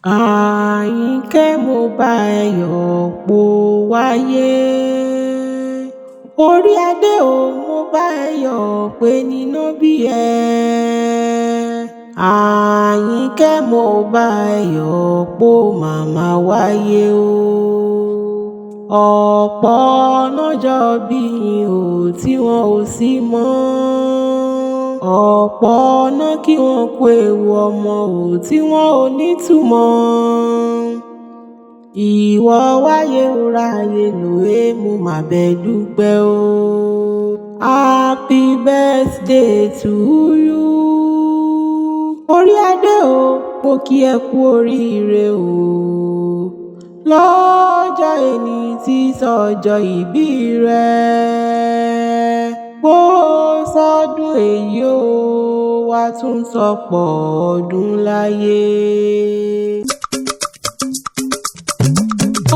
Àyìnkẹ́, mo bá ẹ yọ̀ pó wáyé. Orí adé o, mo bá ẹ yọ̀ pé níná bí ẹ. Àyìnkẹ́, mo bá ẹ yọ̀ pó màmá wáyé o. Ọ̀pọ̀ lọ́jọ́ bí o tí wọn ò sí mọ́. Ọ̀pọ̀ ọ̀nà kí wọ́n kú ewu ọmọ ò tí wọn ò nítumọ̀. Ìwọ wáyé ráyè lòwe, mo mà bẹ dúpẹ́ o. Happy birthday to you. Orí adé o, mo kí ẹ kú oríire o. Lọ́jọ́ èní tí sọjọ́ ìbí rẹ. Bó sọdún èyí o, wá tún sọpọ̀ ọdún láyé.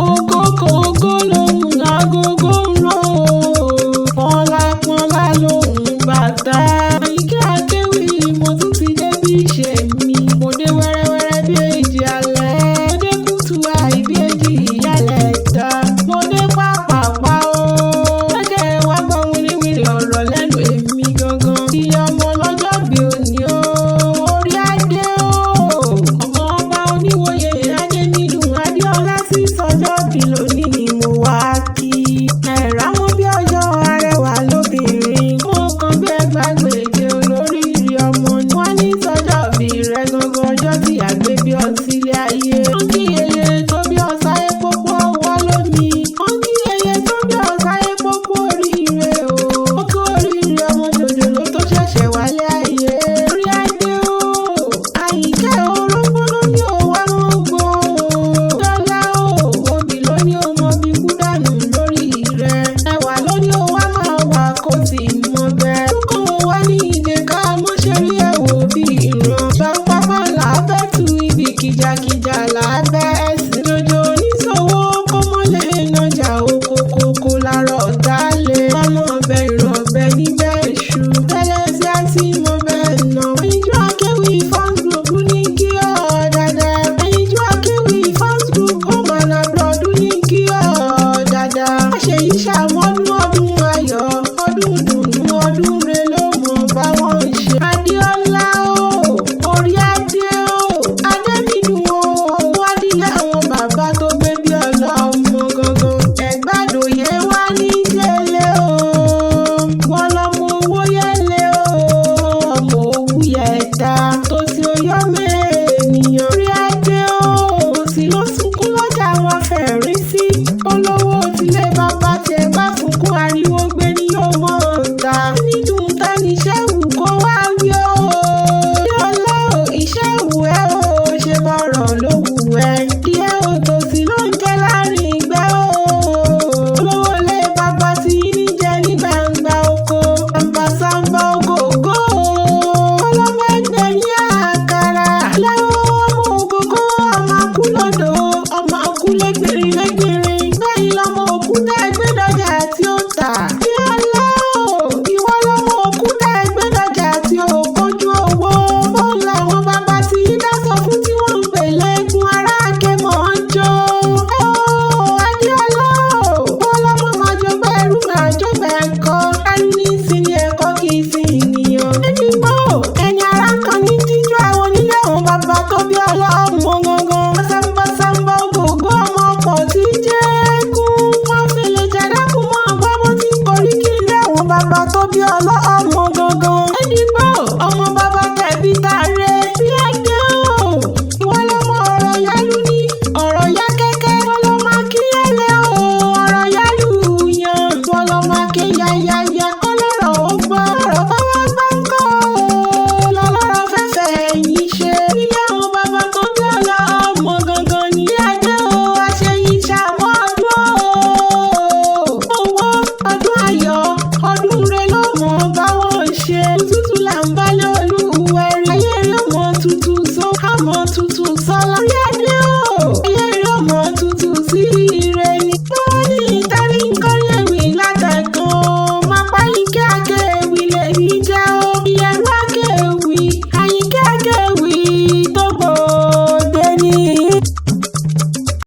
Ògógógó lòun agogo ń ró o, pọ́nlápọ́nlá lòun bàtà. Àyìnkẹ́ Akéwì, mo tún ti dé bí ìṣe mi. Mo dé wẹ́rẹ́wẹ́rẹ́ bí èjì alẹ́. Mo dé kùtù àì bí èjì ìyálẹ̀ ta. Mo dé pàpàpá o. Gẹ́gẹ́ wá gbọ́ wíníwíní ọ̀rọ̀ lẹ́nu èmi gangan. Iye ọmọ lọ́jọ́ bí òní o. Orí adé o. Ọmọ ọba oníwòye Adémídùn Adéọlá tí sọjọ́ bí lónìí ni mo wá kí. Ẹ̀rá mú bí ọjọ́ arẹwà lóbìnrin. Mo kàn bí ẹgbàgbèje olóríire ọmọ ni. Wọ́n ní sọjọ́ bí rẹ̀ gangan ọjọ́ tí àgbẹ̀ bí ọtí ilé ayé. Wọ́n kí yeye tó bí ọ̀sáyé pópó wọ́ lómi. Wọ́n kí yeye tó bí ọ̀sáyé pópó oríire o. Ó kú oríire ọmọ jòjòló tó ṣẹ̀ṣẹ̀ wálé ayé. Orí adé o. Àyìnkẹ́ orógbó ló ní òwò lógbó o. Dọ́là o. Obì ló ní ọmọ bí kú dànù lórí rẹ̀. Ẹwà ló ní owó máa wà kó sì mọ bẹ́ẹ̀. Kókó wá ní ilé ká mọ́ṣẹ́ rí ẹ̀ wò bí ìran. Bàpápá là á bẹ́ tu ibi kìjàkìjà là á bẹ́.